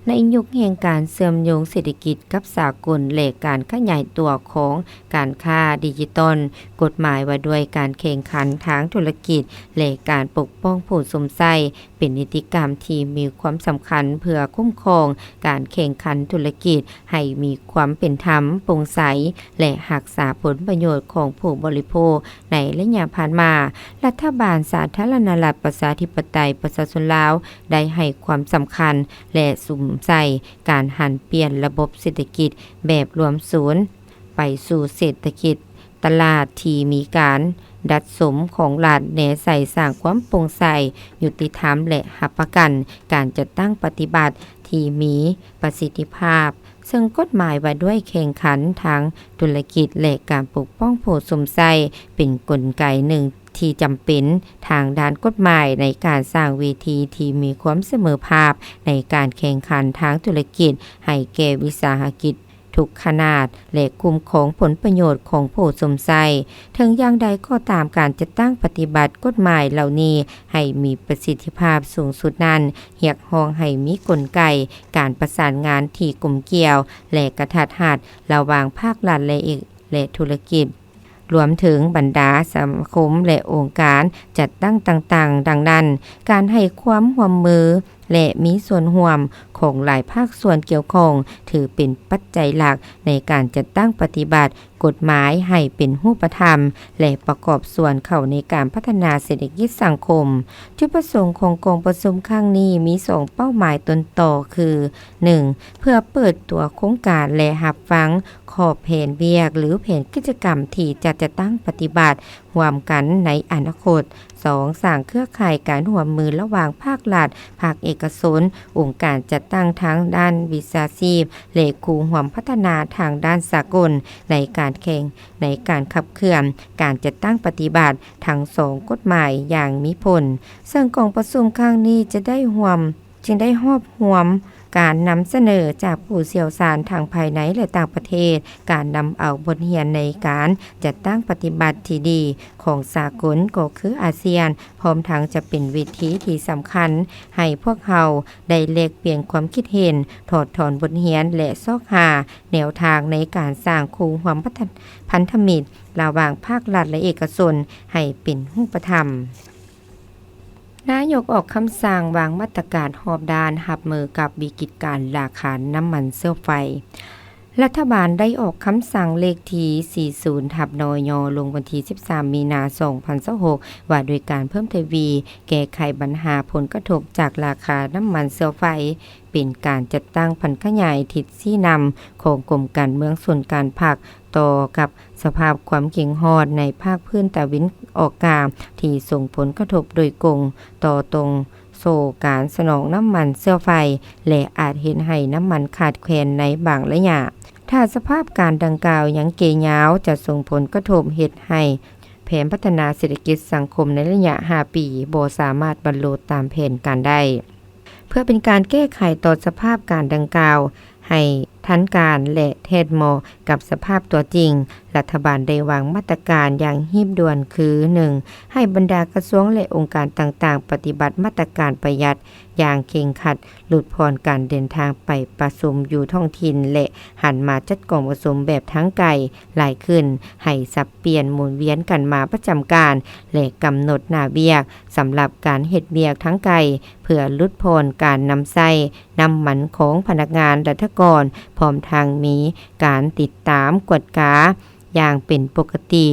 ໃນຍຸກແຫ່ງການເຊື່ອມໂຍງເສດຖະກິດກັບສາກົນ ແລະ ການຂະຫຍາຍຕົວຂອງການຄ້າດິຈິຕອນ, ກົດໝາຍວ່າດ້ວຍການແຂ່ງຂັນທາງທຸລະກິດ ແລະ ການປົກປ້ອງຜູ້ຊົມໃຊ້ ເປັນນິຕິກຳທີ່ມີຄວາມສຳຄັນເພື່ອຄຸ້ມຄອງການແຂ່ງຂັນທຸລະກິດໃຫ້ມີຄວາມເປັນທຳ, ໂປ່ງໃສ ແລະ ຮັກສາຜົນປະໂຫຍດຂອງຜູ້ບໍລິໂພກ. ໃນໄລຍະຜ່ານມາ, ລັດຖະບານສາທາລະນະລັດປະຊາທິປະໄຕປະຊາຊົນລາວ ໄດ້ໃຫ້ຄວາມສຳຄັນ ແລະ ສຸມໃສ່ການຫັນປ່ຽນລະບົບເສດຖະກິດແບບລວມສູນ ໄປສູ່ເສດຖະກິດຕະຫຼາດທີ່ມີການດັດສົມຂອງລັດ, ແນໃສ່ສ້າງຄວາມໂປ່ງໃສ, ຍຸຕິທຳ ແລະ ຮັບປະກັນການຈັດຕັ້ງປະຕິບັດທີ່ມີປະສິດທິພາບ, ເຊິ່ງກົດໝາຍວ່າດ້ວຍແຂ່ງຂັນທາງທຸລະກິດ ແລະ ການປົກປ້ອງຜູ້ຊົມໃຊ້ ເປັນກົນໄກໜຶ່ງທີ່ຈຳເປັນທາງດ້ານກົດໝາຍໃນການສ້າງເວທີທີ່ມີຄວາມສະເໝີພາບໃນການແຂ່ງຂັນທາງທຸລະກິດໃຫ້ແກ່ວິສາຫະກິດ ທຸກຂະໜາດ ແລະ ຄຸ້ມຄອງຜົນປະໂຫຍດຂອງຜູ້ຊົມໃຊ້. ເຖິງຢ່າງໃດກໍຕາມ, ການຈັດຕັ້ງປະຕິບັດກົດໝາຍເຫຼົ່ານີ້ໃຫ້ມີປະສິດທິພາບສູງສຸດນັ້ນ ຮຽກຮ້ອງໃຫ້ມີກົນໄກການປະສານງານທີ່ກົມກຽວ ແລະ ກະທັດຮັດລະຫວ່າງພາກລັດ ແລະ ເອກ ແລະ ທຸລະກິດ. ລວມເຖິງບັນດາສະມາຄົມ ແລະ ອົງການຈັດຕັ້ງຕ່າງໆ. ດັ່ງນັ້ນ, ການໃຫ້ຄວາມຮ່ວມມື ແລະ ມີສ່ວນຮ່ວມຂອງຫຼາຍພາກສ່ວນກ່ຽວຂ້ອງ ຖືເປັນປັດໄຈຫຼັກໃນການຈັດຕັ້ງປະຕິບັດກົດໝາຍໃຫ້ເປັນຮູບປະທຳ ແລະ ປະກອບສ່ວນເຂົ້າໃນການພັດທະນາເສດຖະກິດສັງຄົມ. ຈຸດປະສົງຂອງກອງປະຊຸມຄັ້ງນີ້ມີສອງເປົ້າໝາຍຕົ້ນຕໍ ຄື ໜຶ່ງ ເພື່ອເປີດຕົວໂຄງການ ແລະ ຮັບຟັງ ຂອບແຜນວຽກ ຫຼື ແຜນກິດຈະກຳທີ່ຈະຈັດຕັ້ງປະຕິບັດຮ່ວມກັນໃນອະນາຄົດ. ສອງ ສ້າງເຄືອຂ່າຍການຮ່ວມມືລະຫວ່າງພາກລັດ, ພາກເອກະຊົນ, ອົງການຈັດຕັ້ງທາງດ້ານວິຊາຊີບ ແລະ ຄູ່ຮ່ວມພັດທະນາທາງດ້ານສາກົນ ໃນການແຂ່ງ, ໃນການຂັບເຄື່ອນການຈັດຕັ້ງປະຕິບັດທັງສອງກົດໝາຍຢ່າງມີຜົນ. ເຊິ່ງກອງປະຊຸມຄັ້ງນີ້ຈະໄດ້ຮ່ວມ ຈຶ່ງໄດ້ຮວບຮວມການນຳສະເໜີຈາກຜູ້ຊ່ຽວຊານທັງພາຍໃນ ແລະ ຕ່າງປະເທດ. ການນຳເອົາບົດຮຽນໃນການຈັດຕັ້ງປະຕິບັດທີ່ດີຂອງສາກົນ ກໍຄືອາຊຽນ, ພ້ອມທັງຈະເປັນເວທີທີ່ສຳຄັນໃຫ້ພວກເຮົາໄດ້ແລກປ່ຽນຄວາມຄິດເຫັນ, ຖອດຖອນບົດຮຽນ ແລະ ຊອກຫາແນວທາງໃນການສ້າງຄູ່ຮ່ວມພັນທະ ພັນທະມິດລະຫວ່າງພາກລັດ ແລະ ເອກະຊົນໃຫ້ເປັນຮູບປະທຳ. ນາຍົກອອກຄຳສັ່ງວາງມາດຕະການຮອບດ້ານຮັບມືກັບວິກິດການລາຄານ້ຳມັນເຊື້ອໄຟ. ລັດຖະບານໄດ້ອອກຄຳສັ່ງເລກທີສີ່ສິບ ທັບ ນຍ ລົງວັນທີສິບສາມ ມີນາ ສອງພັນຊາວຫົກ ວ່າດ້ວຍການເພີ່ມທະວີແກ້ໄຂບັນຫາຜົນກະທົບຈາກລາຄານ້ຳມັນເຊື້ອໄຟ. ເປັນການຈັດຕັ້ງຜັນຂະຫຍາຍທິດຊີ້ນຳຂອງກົມການເມືອງສູນກາງພັກ ຕໍ່ກັບສະພາບຄວາມເຄັ່ງຮອດໃນພາກພື້ນຕາເວັນອອກກາງ ທີ່ສົ່ງຜົນກະທົບໂດຍກົງຕໍ່ຕົງໂສ້ການສະໜອງນ້ຳມັນເຊື້ອໄຟ ແລະ ອາດເຮັດໃຫ້ນ້ຳມັນຂາດແຄນໃນບາງໄລຍະ. ຖ້າສະພາບການດັ່ງກ່າວຍັງເກຍຍາວ, ຈະສົ່ງຜົນກະທົບເຮັດໃຫ້ແຜນພັດທະນາເສດຖະກິດສັງຄົມໃນໄລຍະຫ້າປີບໍ່ສາມາດບັນລຸຕາມແຜນການໄດ້. ເພື່ອເປັນການແກ້ໄຂຕໍ່ສະພາບການດັ່ງກ່າວໃຫ້ທັນການ ແລະ ແທດເໝາະກັບສະພາບຕົວຈິງ, ລັດຖະບານໄດ້ວາງມາດຕະການຢ່າງຮີບດ່ວນ ຄື ໜຶ່ງ ໃຫ້ບັນດາກະຊວງ ແລະ ອົງການຕ່າງໆ ປະຕິບັດມາດຕະການປະຢັດຢ່າງເຄັ່ງຄັດ, ຫຼຸດຜ່ອນການເດີນທາງໄປປະຊຸມຢູ່ທ້ອງຖິ່ນ ແລະ ຫັນມາຈັດກອງປະຊຸມແບບທາງໄກຫຼາຍຂຶ້ນ, ໃຫ້ສັບປ່ຽນໝູນວຽນກັນມາປະຈຳການ ແລະ ກຳນົດໜ້າວຽກສຳລັບການເຮັດວຽກທາງໄກ ເພື່ອຫຼຸດຜ່ອນການນຳໃຊ້ນ້ຳມັນຂອງພະນັກງານລັດຖະກອນ, ພ້ອມທັງມີການຕິດຕາມກວດກາຢ່າງເປັນປົກກະຕິ.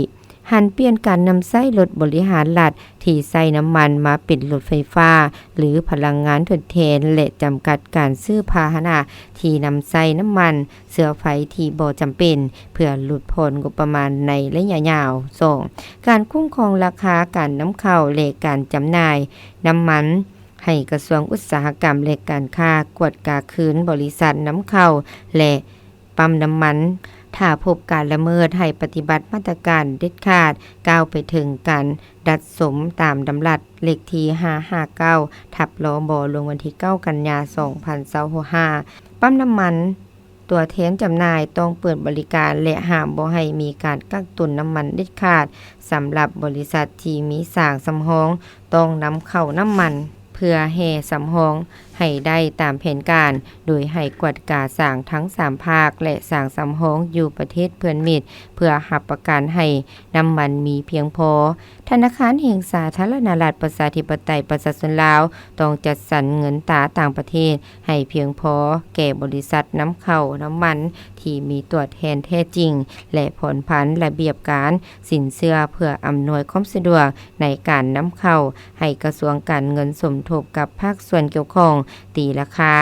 ຫັນປ່ຽນການນຳໃຊ້ລົດບໍລິຫານລັດທີ່ໃຊ້ນ້ຳມັນມາເປັນລົດໄຟຟ້າ ຫຼື ພະລັງງານທົດແທນ ແລະ ຈຳກັດການຊື້ພາຫະນະທີ່ນຳໃຊ້ນ້ຳມັນເຊື້ອໄຟທີ່ບໍ່ຈຳເປັນ ເພື່ອຫຼຸດຜ່ອນງົບປະມານໃນໄລຍະຍາວ. ສອງ ການຄຸ້ມຄອງລາຄາການນຳເຂົ້າ ແລະ ການຈຳໜ່າຍນ້ຳມັນ ໃຫ້ກະຊວງອຸດສາຫະກຳ ແລະ ການຄ້າກວດກາຄືນບໍລິສັດນຳເຂົ້າ ແລະ ປ້ຳນ້ຳມັນ, ຖ້າພົບການລະເມີດໃຫ້ປະຕິບັດມາດຕະການເດັດຂາດ, ກ້າວໄປເຖິງການດັດສົມຕາມດຳລັດເລກທີຫ້າຫ້າເກົ້າ ທັບ ລບ ລົງວັນທີເກົ້າ ກັນຍາ ສອງພັນຊາວຫ້າ. ປ້ຳນ້ຳມັນ ຕົວແທນຈຳໜ່າຍຕ້ອງເປີດບໍລິການ ແລະ ຫ້າມບໍ່ໃຫ້ມີການກັກຕຸນນ້ຳມັນເດັດຂາດ. ສຳລັບບໍລິສັດທີ່ມີສາງສຳຮອງ, ຕ້ອງນຳເຂົ້ານ້ຳມັນ ເພື່ອແຮ່ສຳຮອງໃຫ້ໄດ້ຕາມແຜນການ, ໂດຍໃຫ້ກວດກາສາງທັງສາມພາກ ແລະ ສາງສຳຮອງຢູ່ປະເທດເພື່ອນມິດ ເພື່ອຮັບປະກັນໃຫ້ນ້ຳມັນມີພຽງພໍ. ທະນາຄານແຫ່ງສາທາລະນະລັດ ປະຊາທິປະໄຕ ປະຊາຊົນລາວ ຕ້ອງຈັດສັນເງິນຕາຕ່າງປະເທດໃຫ້ພຽງພໍແກ່ບໍລິສັດນຳເຂົ້ານ້ຳມັນທີ່ມີຕົວແທນແທ້ຈິງ ແລະ ຜ່ອນຜັນລະບຽບການສິນເຊື່ອ ເພື່ອອຳນວຍຄວາມສະດວກໃນການນຳເຂົ້າ. ໃຫ້ກະຊວງການເງິນສົມທົບກັບພາກສ່ວນກ່ຽວຂ້ອງ ຕີລາຄາ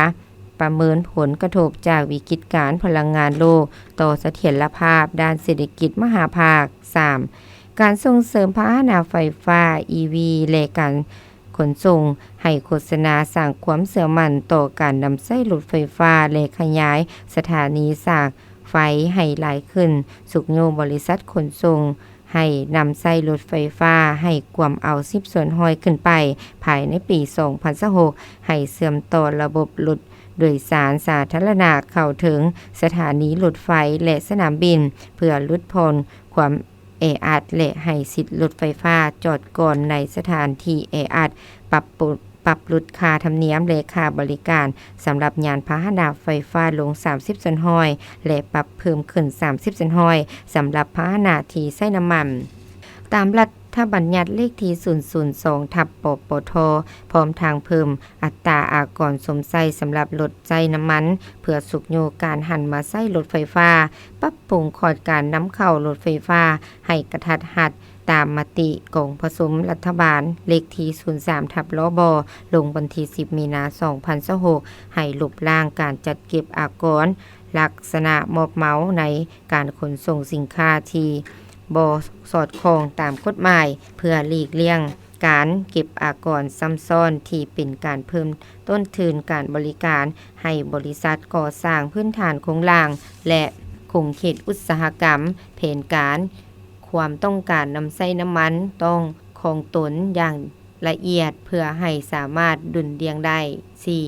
ປະເມີນຜົນກະທົບຈາກວິກິດການພະລັງງານໂລກຕໍ່ສະຖຽນລະພາບດ້ານເສດຖະກິດມະຫາພາກ. ສາມ ການສົ່ງເສີມພາຫະນະໄຟຟ້າ ອີ ວີ ແລະ ການຂົນສົ່ງ ໃຫ້ໂຄສະນາສ້າງຄວາມເຊື່ອໝັ້ນຕໍ່ການນຳໃຊ້ລົດໄຟຟ້າ ແລະ ຂະຫຍາຍສະຖານີສາກໄຟໃຫ້ຫຼາຍຂຶ້ນ, ຊຸກຍູ້ບໍລິສັດຂົນສົ່ງ ໃຫ້ນຳໃຊ້ລົດໄຟຟ້າໃຫ້ກວມເອົາສິບສ່ວນຮ້ອຍຂຶ້ນໄປ ພາຍໃນປີສອງພັນຊາວຫົກ, ໃຫ້ເຊື່ອມຕໍ່ລະບົບລົດໂດຍສານສາທາລະນະເຂົ້າເຖິງສະຖານີລົດໄຟ ແລະ ສະໜາມບິນ ເພື່ອຫຼຸດຜ່ອນຄວາມແອອັດ ແລະ ໃຫ້ສິດລົດໄຟຟ້າຈອດກ່ອນໃນສະຖານທີ່ແອອັດ, ປັບປຸ ປັບຫຼຸດຄ່າທຳນຽມ ແລະ ຄ່າບໍລິການສຳລັບຍານພາຫະນະໄຟຟ້າລົງສາມສິບສ່ວນຮ້ອຍ ແລະ ປັບເພີ່ມຂຶ້ນສາມສິບສ່ວນຮ້ອຍສຳລັບພາຫະນະທີ່ໃຊ້ນ້ຳມັນ ຕາມລັດຖະບັນຍັດເລກທີສູນສູນສອງ ທັບ ປປທ, ພ້ອມທັງເພີ່ມອັດຕາອາກອນຊົມໃຊ້ສຳລັບລົດໃຊ້ນ້ຳມັນ ເພື່ອຊຸກຍູ້ການຫັນມາໃຊ້ລົດໄຟຟ້າ, ປັບປຸງຂອດການນຳເຂົ້າລົດໄຟຟ້າໃຫ້ກະທັດຮັດ ຕາມມະຕິກອງປະຊຸມລັດຖະບານເລກທີສູນສາມ ທັບ ລບ ລົງວັນທີສິບ ມີນາ ສອງພັນຊາວຫົກ ໃຫ້ລົບລ້າງການຈັດເກັບອາກອນ ລັກສະນະມອບເໝົາໃນການຂົນສົ່ງສິນຄ້າທີ່ບໍ່ສອດຄ່ອງຕາມກົດໝາຍ, ເພື່ອຫຼີກລ່ຽງການເກັບອາກອນຊ້ຳຊ້ອນທີ່ເປັນການເພີ່ມຕົ້ນທຶນການບໍລິການໃຫ້ບໍລິສັດກໍ່ສ້າງພື້ນຖານໂຄງລ່າງ ແລະ ຂົງເຂດອຸດສາຫະກຳ, ແຜນການ ຄວາມຕ້ອງການນຳໃຊ້ນ້ຳມັນຕ້ອງຄອງຕົນຢ່າງລະອຽດ ເພື່ອໃຫ້ສາມາດດຸ່ນດ່ຽງໄດ້. ສີ່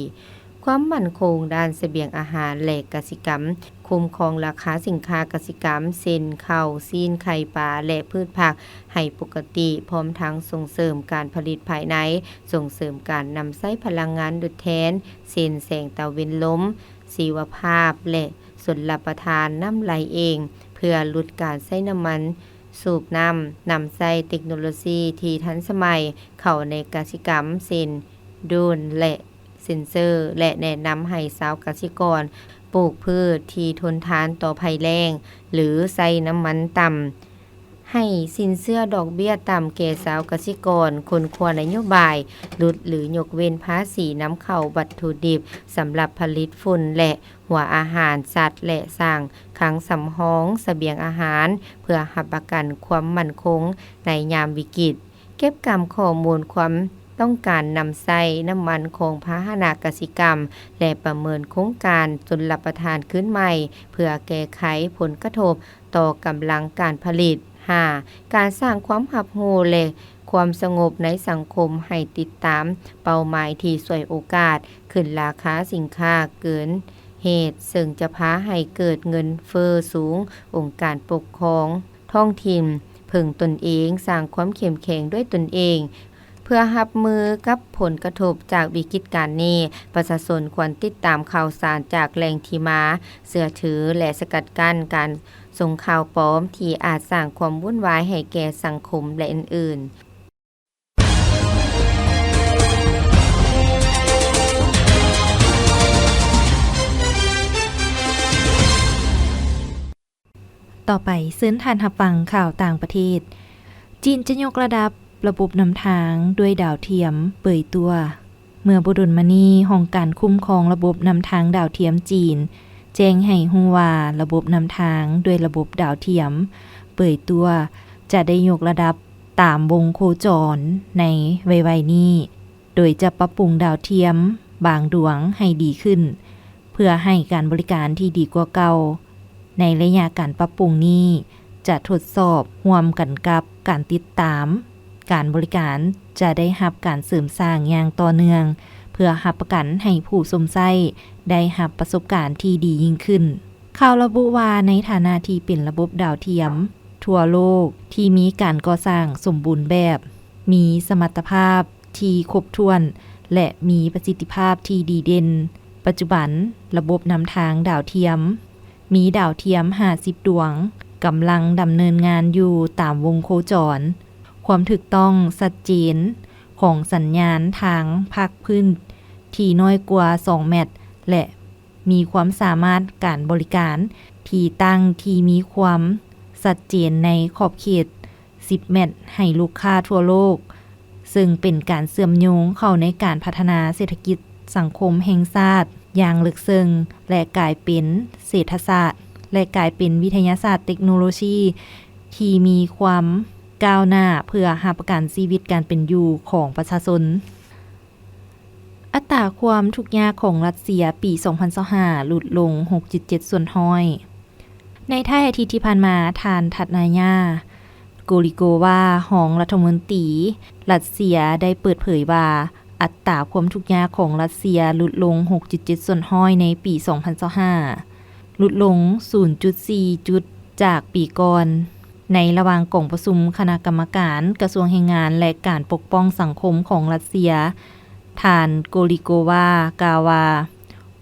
ຄວາມໝັ້ນຄົງດ້ານສະບຽງອາຫານ ແລະ ກະສິກຳ, ຄຸ້ມຄອງລາຄາສິນຄ້າກະສິກຳ ເຊັ່ນ ເຂົ້າ, ຊີ້ນ, ໄຂ່, ປາ ແລະ ພືດຜັກ ໃຫ້ປົກກະຕິ, ພ້ອມທັງສົ່ງເສີມການຜະລິດພາຍໃນ, ສົ່ງເສີມການນຳໃຊ້ພະລັງງານທົດແທນ ເຊັ່ນ ແສງຕາເວັນລົມ, ຊີວະພາບ ແລະ ຊົນລະປະທານນ້ຳໄຫຼເອງ ເພື່ອຫຼຸດການໃຊ້ນ້ຳມັນສູບນ້ຳ, ນຳໃຊ້ເຕັກໂນໂລຊີທີ່ທັນສະໄໝເຂົ້າໃນກະສິກຳ ເຊັ່ນ ໂດຣນ ແລະ ເຊັນເຊີ ແລະ ແນະນຳໃຫ້ຊາວກະສິກອນປູກພືດທີ່ທົນທານຕໍ່ໄພແລ້ງ ຫຼື ໃຊ້ນ້ຳມັນຕ່ຳ. ໃຫ້ສິນເຊື່ອດອກເບ້ຍຕ່ຳແກ່ຊາວກະສິກອນ, ຄົ້ນຄວ້ານະໂຍບາຍຫຼຸດ ຫຼື ຍົກເວັ້ນພາສີນຳເຂົ້າວັດຖຸດິບສຳລັບຜະລິດຝຸ່ນ ແລະ ຫົວອາຫານສັດ ແລະ ສ້າງຄັງສຳຮອງສະບຽງອາຫານ ເພື່ອຮັບປະກັນຄວາມໝັ້ນຄົງໃນຍາມວິກິດ. ເກັບກຳຂໍ້ມູນຄວາມ ຕ້ອງການນຳໃຊ້ນ້ຳມັນຂອງພາຫະນະກະສິກຳ ແລະ ປະເມີນໂຄງການຊົນລະປະທານຄືນໃໝ່ ເພື່ອແກ້ໄຂຜົນກະທົບຕໍ່ກຳລັງການຜະລິດ. ຫ້າ, ການສ້າງຄວາມຮັບຮູ້ ແລະ ຄວາມສະຫງົບໃນສັງຄົມໃຫ້ຕິດຕາມເປົ້າໝາຍທີ່ສວຍໂອກາດ, ຂຶ້ນລາຄາສິນຄ້າເກີນເຫດ, ເຊິ່ງຈະພາໃຫ້ເກີດເງິນເຟີ້ສູງ, ອົງການປົກຄອງທ້ອງຖິ່ນເພິ່ງຕົນເອງ, ສ້າງຄວາມເຂັ້ມແຂງດ້ວຍຕົນເອງ, ເພື່ອຮັບມືກັບຜົນກະທົບຈາກວິກິດການນີ້, ປະຊາຊົນຄວນຕິດຕາມຂ່າວສານຈາກແຫຼ່ງທີ່ມາເຊື່ອຖື ແລະ ສະກັດກັ້ນການສົ່ງຂ່າວປອມທີ່ອາດສ້າງຄວາມວຸ່ນວາຍໃຫ້ແກ່ສັງຄົມ ແລະ ອື່ນໆ. ຕໍ່ໄປເຊີນທ່ານຮັບຟັງຂ່າວຕ່າງປະເທດ. ຈີນຈະຍົກລະດັບລະບົບນຳທາງດ້ວຍດາວທຽມເປີຍຕົວ. ເມື່ອບໍ່ດົນມານີ້, ຫ້ອງການຄຸ້ມຄອງລະບົບນຳທາງດາວທຽມຈີນ ແຈ້ງໃຫ້ຮູ້ວ່າລະບົບນຳທາງດ້ວຍລະບົບດາວທຽມເປີຍຕົວ ຈະໄດ້ຍົກລະດັບຕາມວົງໂຄຈອນໃນໄວໆນີ້, ໂດຍຈະປັບປຸງດາວທຽມບາງດວງໃຫ້ດີຂຶ້ນ ເພື່ອໃຫ້ການບໍລິການທີ່ດີກວ່າເກົ່າ. ໃນໄລຍະການປັບປຸງນີ້ ຈະທົດສອບຮ່ວມກັນກັບການຕິດຕາມ, ການບໍລິການຈະໄດ້ຮັບການເສີມສ້າງຢ່າງຕໍ່ເນື່ອງ ເພື່ອຮັບປະກັນໃຫ້ຜູ້ຊົມໃຊ້ໄດ້ຮັບປະສົບການທີ່ດີຍິ່ງຂຶ້ນ. ຂ່າວລະບຸວ່າ ໃນຖານະທີ່ເປັນລະບົບດາວທຽມທົ່ວໂລກທີ່ມີການກໍ່ສ້າງສົມບູນແບບ, ມີສະມັດຕະພາບທີ່ຄົບຖ້ວນ ແລະ ມີປະສິດທິພາບທີ່ດີເດັ່ນ, ປັດຈຸບັນລະບົບນຳທາງດາວທຽມ ມີດາວທຽມຫ້າສິບດວງ ກຳລັງດຳເນີນງານຢູ່ຕາມວົງໂຄຈອນ. ຄວາມຖືກຕ້ອງຊັດເຈນຂອງສັນຍານທາງພາກພື້ນທີ່ນ້ອຍກວ່າສອງແມັດ ແລະ ມີຄວາມສາມາດການບໍລິການທີ່ຕັ້ງທີ່ມີຄວາມຊັດເຈນໃນຂອບເຂດສິບແມັດໃຫ້ລູກຄ້າທົ່ວໂລກ, ເຊິ່ງເປັນການເຊື່ອມໂຍງເຂົ້າໃນການພັດທະນາເສດຖະກິດສັງຄົມແຫ່ງຊາດຢ່າງເລິກເຊິ່ງ ແລະ ກາຍເປັນເສດຖະສາດ ແລະ ກາຍເປັນວິທະຍາສາດເຕັກໂນໂລຊີທີ່ມີຄວາມກ້າວໜ້າເພື່ອຮັບປະກັນຊີວິດການເປັນຢູ່ຂອງປະຊາຊົນ. ອັດຕາຄວາມທຸກຍາກຂອງລັດເຊຍປີສອງພັນຊາວຫ້າ ຫຼຸດລົງຫົກຈຸດເຈັດສ່ວນຮ້ອຍ. ໃນທ້າຍອາທິດທີ່ຜ່ານມາ, ທ່ານ ທັດນາຍາ ໂກລິໂກວາ ຮອງລັດຖະມົນຕີລັດເຊຍ ໄດ້ເປີດເຜີຍວ່າ ອັດຕາຄວາມທຸກຍາກຂອງລັດເຊຍຫຼຸດລົງຫົກຈຸດເຈັດສ່ວນຮ້ອຍໃນປີສອງພັນຊາວຫ້າ, ຫຼຸດລົງສູນຈຸດສີ່ຈຸດຈາກປີກ່ອນ. ໃນລະຫວ່າງກອງປະຊຸມຄະນະກຳມະການກະຊວງແຮງງານ ແລະ ການປົກປ້ອງສັງຄົມຂອງລັດເຊຍ, ທ່ານ ໂກລິໂກວາ ກ່າວວ່າ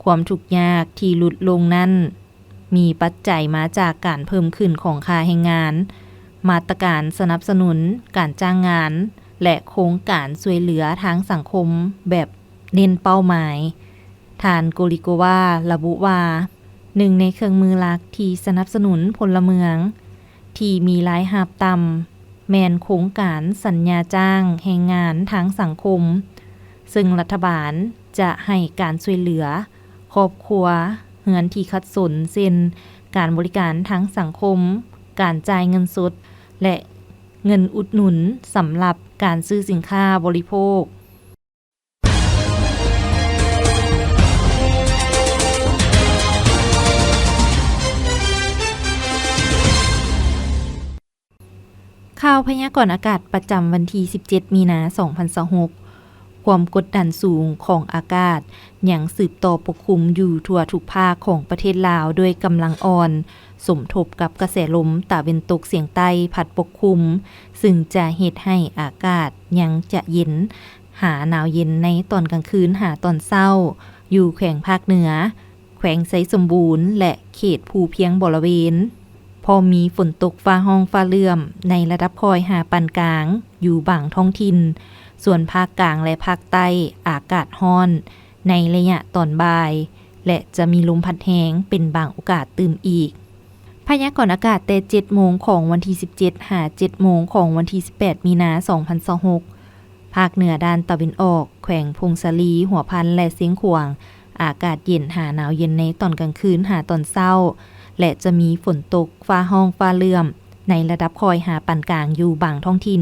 ຄວາມທຸກຍາກທີ່ຫຼຸດລົງນັ້ນ ມີປັດໄຈມາຈາກການເພີ່ມຂຶ້ນຂອງຄ່າແຮງງານ, ມາດຕະການສະໜັບສະໜູນການຈ້າງງານ ແລະ ໂຄງການຊ່ວຍເຫຼືອທາງສັງຄົມແບບເນັ້ນເປົ້າໝາຍ. ທ່ານ ໂກລິໂກວາ ລະບຸວ່າ, ໜຶ່ງໃນເຄື່ອງມືຫຼັກທີ່ສະໜັບສະໜູນພົນລະເມືອງທີ່ມີລາຍຮັບຕ່ຳ ແມ່ນໂຄງການສັນຍາຈ້າງແຮງງານທາງສັງຄົມ, ເຊິ່ງລັດຖະບານຈະໃຫ້ການຊ່ວຍເຫຼືອຄອບຄົວເຮືອນທີ່ຂັດສົນ, ເຊັ່ນ ການບໍລິການທາງສັງຄົມ, ການຈ່າຍເງິນສົດ ແລະ ເງິນອຸດໜູນສຳລັບການຊື້ສິນຄ້າບໍລິໂພກ. ຂ່າວພະຍາກອນອາກາດປະຈຳວັນທີສິບເຈັດ ມີນາ ສອງພັນຊາວຫົກ. ຄວາມກົດດັນສູງຂອງອາກາດຍັງສືບຕໍ່ປົກຄຸມຢູ່ທົ່ວທຸກພາກຂອງປະເທດລາວດ້ວຍກຳລັງອ່ອນ, ສົມທົບກັບກະແສລົມຕາເວັນຕົກສຽງໃຕ້ພັດປົກຄຸມ, ຊຶ່ງຈະເຮັດໃຫ້ອາກາດຍັງຈະເຢັນ ຫາໜາວເຢັນໃນຕອນກາງຄືນຫາຕອນເຊົ້າ ຢູ່ແຂວງພາກເໜືອ, ແຂວງໄຊສົມບູນ ແລະ ເຂດພູພຽງບໍລະເວນ. ພ້ອມມີຝົນຕົກຟ້າຮ້ອງຟ້າເຫຼື້ອມໃນລະດັບຄ່ອຍຫາປານກາງຢູ່ບາງທ້ອງຖິ່ນ, ສ່ວນພາກກາງ ແລະ ພາກໃຕ້ອາກາດຮ້ອນໃນໄລຍະຕອນບ່າຍ ແລະ ຈະມີລົມພັດແຮງເປັນບາງໂອກາດຕື່ມອີກ. ພະຍາກອນອາກາດແຕ່ເຈັດໂມງຂອງວັນທີສິບເຈັດ ຫາ ເຈັດໂມງຂອງວັນທີສິບແປດ ມີນາ ສອງພັນຊາວຫົກ. ພາກເໜືອດ້ານຕາເວັນອອກ, ແຂວງຜົ້ງສາລີ, ຫົວພັນ ແລະ ຊຽງຂວາງ, ອາກາດເຢັນຫາໜາວເຢັນໃນຕອນກາງຄືນຫາຕອນເຊົ້າ ແລະ ຈະມີຝົນຕົກ, ຟ້າຮ້ອງ, ຟ້າເຫຼື້ອມ, ໃນລະດັບຄ່ອຍຫາປານກາງຢູ່ບາງທ້ອງຖິ່ນ,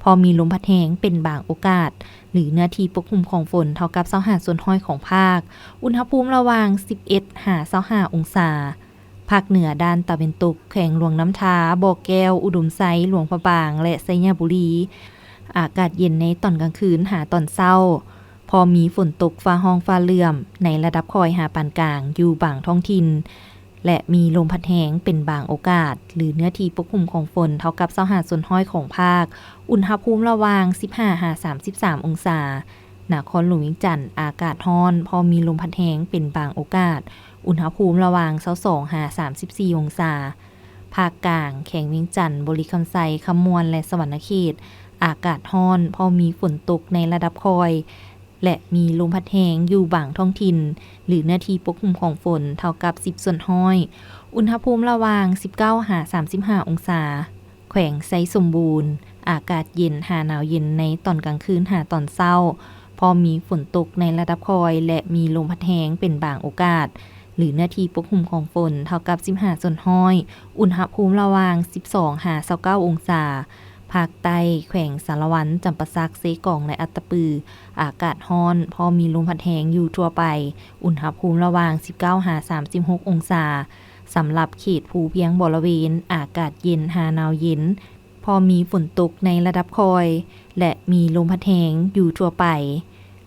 ພໍມີລົມພັດແຮງເປັນບາງໂອກາດ ຫຼືເນື້ອທີ່ປົກຄຸມຂອງຝົນເທົ່າກັບຊາວຫ້າສ່ວນຮ້ອຍຂອງພາກ, ອຸນຫະພູມລະຫວ່າງສິບເອັດຫາຊາວຫ້າອົງສາ. ພາກເໜືອດ້ານຕາເວັນຕົກ, ແຂວງຫຼວງນ້ຳທາ, ບໍ່ແກ້ວ, ອຸດົມໄຊ, ຫຼວງພະບາງ ແລະ ໄຊຍະບູລີ, ອາກາດເຢັນໃນຕອນກາງຄືນຫາຕອນເຊົ້າ, ພໍມີຝົນຕົກຟ້າຮ້ອງຟ້າເຫຼື້ອມ ໃນລະດັບຄ່ອຍຫາປານກາງຢູ່ບາງທ້ອງຖິ່ນ ແລະ ມີລົມພັດແຮງເປັນບາງໂອກາດ ຫຼືເນື້ອທີ່ປົກຄຸມຂອງຝົນເທົ່າກັບຊາວຫ້າສ່ວນຮ້ອຍຂອງພາກ, ອຸນຫະພູມລະຫວ່າງສິບຫ້າຫາສາມສິບສາມອົງສາ. ນະຄອນຫຼວງວຽງຈັນ ອາກາດຮ້ອນ, ພໍມີລົມພັດແຮງເປັນບາງໂອກາດ, ອຸນຫະພູມລະຫວ່າງຊາວສອງຫາສາມສິບສີ່ອົງສາ. ພາກກາງ, ແຂວງວຽງຈັນ, ບໍລິຄຳໄຊ, ຄຳມ່ວນ ແລະ ສະຫວັນນະເຂດ, ອາກາດຮ້ອນ, ພໍມີຝົນຕົກໃນລະດັບຄ່ອຍ ແລະ ມີລົມພັດແຮງຢູ່ບາງທ້ອງຖິ່ນ ຫຼືເນື້ອທີ່ປົກຄຸມຂອງຝົນເທົ່າກັບສິບສ່ວນຮ້ອຍ, ອຸນຫະພູມລະຫວ່າງສິບເກົ້າຫາສາມສິບຫ້າອົງສາ. ແຂວງໄຊສົມບູນ, ອາກາດເຢັນຫາໜາວເຢັນໃນຕອນກາງຄືນຫາຕອນເຊົ້າ, ພໍມີຝົນຕົກໃນລະດັບຄ່ອຍ ແລະ ມີລົມພັດແຮງເປັນບາງໂອກາດ ຫຼືເນື້ອທີ່ປົກຄຸມຂອງຝົນເທົ່າກັບສິບຫ້າສ່ວນຮ້ອຍ, ອຸນຫະພູມລະຫວ່າງສິບສອງຫາຊາວເກົ້າອົງສາ. ພາກໃຕ້, ແຂວງສາລະວັນ, ຈຳປາສັກ, ເຊກອງ ແລະ ອັດຕະປື, ອາກາດຮ້ອນ, ພໍມີລົມພັດແຮງຢູ່ທົ່ວໄປ, ອຸນຫະພູມລະຫວ່າງສິບເກົ້າຫາສາມສິບຫົກອົງສາ. ສຳລັບເຂດພູພຽງບໍລະເວນ, ອາກາດເຢັນຫາໜາວເຢັນ, ພໍມີຝົນຕົກໃນລະດັບຄ່ອຍ ແລະ ມີລົມພັດແຮງຢູ່ທົ່ວໄປ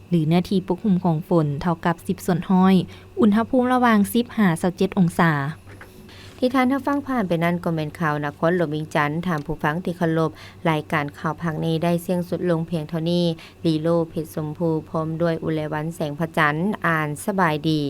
ຫຼືເນື້ອທີ່ປົກຄຸມຂອງຝົນເທົ່າກັບສິບສ່ວນຮ້ອຍ, ອຸນຫະພູມລະຫວ່າງສິບຫາຊາວເຈັດອົງສາ. ທີ່ທ່ານຮັບຟັງຜ່ານໄປນັ້ນກໍແມ່ນຂ່າວນະຄອນຫຼວງວຽງຈັນ. ທ່ານຜູ້ຟັງທີ່ເຄົາລົບ, ລາຍການຂ່າວພາກນີ້ໄດ້ສິ້ນສຸດລົງພຽງເທົ່ານີ້. ລີໂລ ເພັດຊົມພູ ພ້ອມດ້ວຍ ອຸໄລວັນ ແສງພະຈັນ ອ່ານ. ສະບາຍດີ.